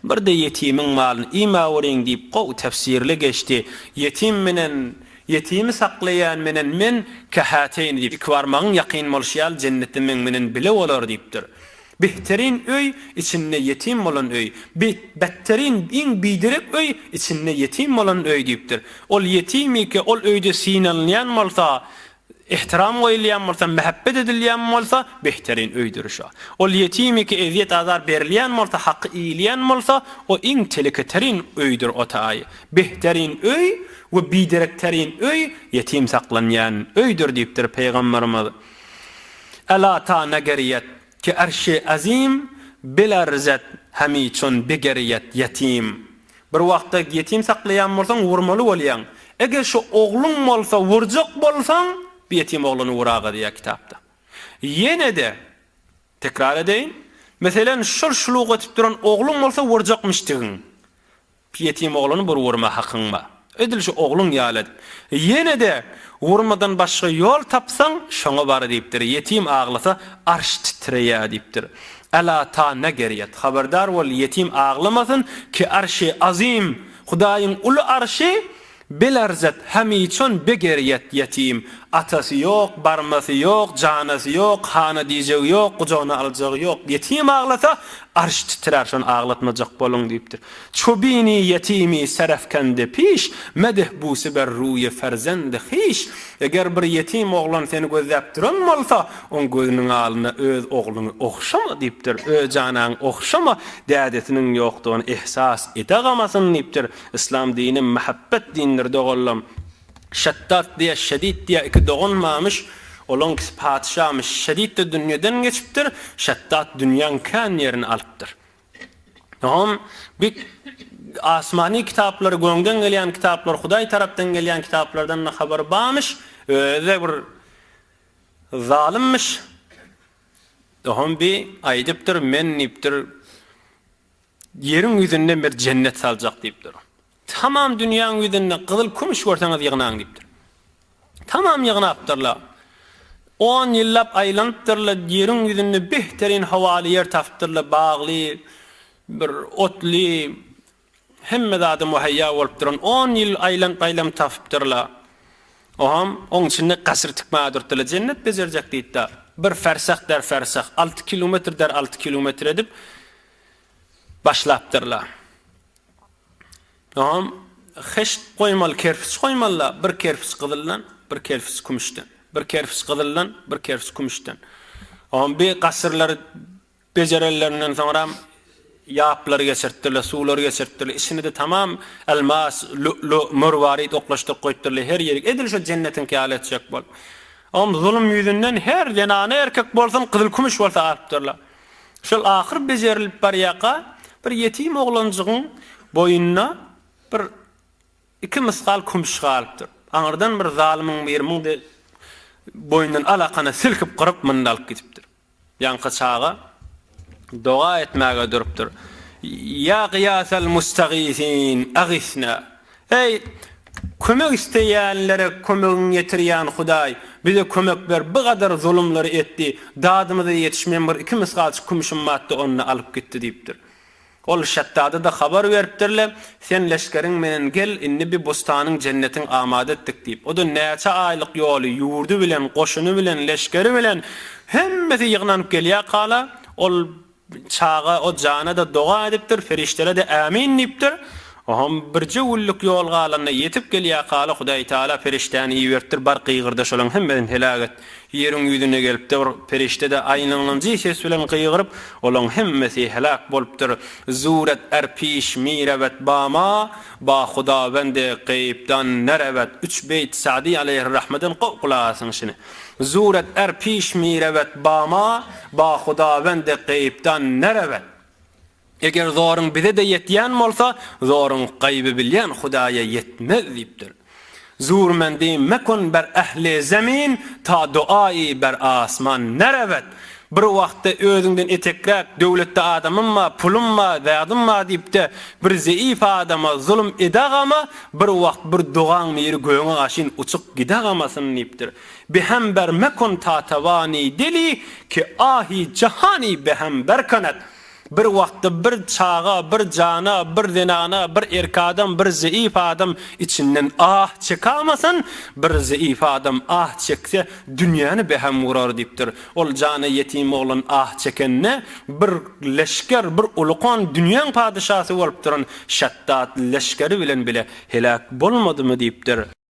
Bir-de ýetimiň malyny iýmäweriň diýip gowy tefsirli geçdi. Ýetim menen, ýetimi saklaýan menen men kähäteýni diýip, ikibarmagyň ýakyn bolşy ýaly jennetde meň menen bile bolar diýipdir. Behterin öý, içinde ýetim bolan öý. Betterin, iň biderek öý, içinde ýetim bolan öý diýipdir. Ol ýetimike ol öýde synalynýan bolsa, Ehtiram goýulýan bolsa, mähebbet edilýän bolsa, behterin öýdür şo. Ol ýetimiki ezýet-azar berilýän bolsa, haky iýilýän bolsa, o iň teleketerin öýdür o taýy. Behterin öý we biderekterin öý ýetim saklanýan öýdür diýipdir pygamberimiz. Ela ta negerýet ki arşi azim bilerzet hemi çon bigerýet ýetim. Bir wagtda ýetim saklaýan bolsaň urmaly bolýaň. Eger şu ogluň bolsa urjak bolsaň bu ýetim oglany uraga diýýär kitapda. Ýene-de tekrar edeýin. Meselen şol şuluk etip duran ogluň bolsa urjakmyşdygyň. Ýetim oglany bir urma hakyň bar. Edil şu ogluň ýaly edip. Ýene-de urmadan başga ýol tapsaň şoňa bar diýipdir. Ýetim aglasa arş titreýär diýipdir. Ela ta ne gerýet. Habardar bol, ýetim aglamasyn, ki arşy azym, Hudaýyň uly arşy, bilerzet hemiçon begerýet ýetim. Atasy ýok, barmasy ýok, janasy ýok, hana diýjegi ýok, gujagyna aljagy ýok. Ýetim aglasa, arş titrär, şony aglatmajak boluň diýipdir. Çobini ýetimi serefkende piş, medeh busi ber ruýe ferzendi hyş. Eger bir ýetim oglan seni gözläp duran bolsa, oň gözüniň alynda öz ogluňy ogşama diýipdir, öz janaňy ogşama, dädesiniň ýokdugyny ehsas edegamasyn diýipdir. Yslam dini mähebbet dinidir doganlam. Şetdat diýe, Şedit diýe iki dogan barmyş. Olaň ikisi patyşamyş. Şedit-de dünýeden geçipdir, Şetdat dünýäň kän ýerini alypdyr. Oňam bir asmany kitaplary, göňden gelýän kitaplar, Hudaý tarapdan gelýän kitaplardan-da habary barmyş. Özi-de bir zalymmyş. Oňam bir aýdypdyr, men diýipdir, ýeriň ýüzünde bir jennet saljak diýipdir. Tamam dünýäň ýüzünde gyzyl kümüş görseňiz ýygnaň diýipdir. Tamam ýygnapdyrlar. On ýyllap aýlanypdyrlar, ýeriň ýüzünde behterin howaly ýer tapypdyrlar, bagly, bir otly, hemme zady muhaýýa bolup duran. On ýyl aýlanyp-aýlanyp tapypdyrlar. Oňam oň içinde gasyr tikmäge durupdyrlar. Jennet bejerjek diýipdir. Bir fersah der fersah, alty kilometr der alty kilometr edip başlapdyrlar. Oňam heşt goýmaly, kerpiç goýmaly-da, bir kerpiç gyzyldan, bir kerpiç kümüşden, bir kerpiç gyzyldan, bir kerpiç kümüşden. Oňam bir gasyrlary bejerenlerinden soňram ýaplary geçirtdirler, suwlary geçirtdirler. Içini-de tamam elmas, lü'lü, mürwarit oklaşdyryp goýupdyrlar her ýeri. Edil şo jennetiňki ýaly etjek bolup. Oňam zulum ýüzünden her zenana erkek bolsun, gyzyl-kümüş bolsa alypdyrlar. Şol ahyr bejerilip barýarka, bir ýetim oglanjygyň boýnuna bir iki mysgal kümüş galypdyr. Aňyrdan bir zalymyň biri muň boýnundan alakana silkip gyryp muny alyp gidipdir. Ýaňky çaga doga etmäge durupdyr. Ýa gyýasal mustagysin, agisna! Eý, kömek isleýänlere kömegiňi ýetirýän Hudaý, bize kömek ber, bu gadar zulumlary etdi, dadymyza ýetişmeýän bir iki mysgalçyk kümüşim batdy, ony-da alyp gitdi diýipdir. Ol Şetdada-da habar beripdirler, Sen leşgeriň menen gel, indi bi bostanyň, jennetiň amady etdik diýip. O-da näçe aýlyk ýoly ýurdy bilen, goşuny bilen, leşgeri bilen, hemmesi ýygnanyp gelýärkala, ol Çaga o jana-da doga edipdir, perişdelere-de ämin diýipdir. Oňam birje günlük ýol galanda ýetip gelýärkaly Hudaýtagala perişdäni iberipdir, bar gygyrda şolaň hemmesini heläk et. Ýeriň ýüzüne gelipdir, bir perişde-de aýnyňlanjy ses bilen gygyryp, olaň hemmesi heläk bolupdyr. Zuret är piş mirewet bama, ba Hudawendi gaýypdan nerewet. Üç beýt Sa'dy aleýhirrahmeden gowy gulak asyň şini. Zuret är piş mirewet bama, ba Hudawendi gaýypdan nerewet. Eger zoruň bize-de ýetýän bolsa, zoruň gaýyby bilýän Hudaýa ýetmez diýipdir. Zurmendi mekun ber ähli zemin, ta duaýy ber asman nerewet. Bir wagtda özüňden etekräk döwletde adamym bar, pulum bar, zadym bar diýip-de, bir zeýif adama zulum edagama, bir wagt bir dogaň biri gögüňe gaşyn uçup gidagamasyn diýipdir. Behem ber mekun ta tawani deli, ki ahi jahani behem berkanet. Bir wagtda bir çaga, bir jana, bir zenana, bir erk adam, bir zeýif adam içinden ah çekamasyn, bir zeýif adam ah çekse, dünýäni behem urar diýipdir. Ol jana ýetim oglan ah çekende, bir leşger, bir ulukan dünýäň padyşasy bolup duran Şetdat leşgeri bilen bile heläk bolmadymy diýipdir.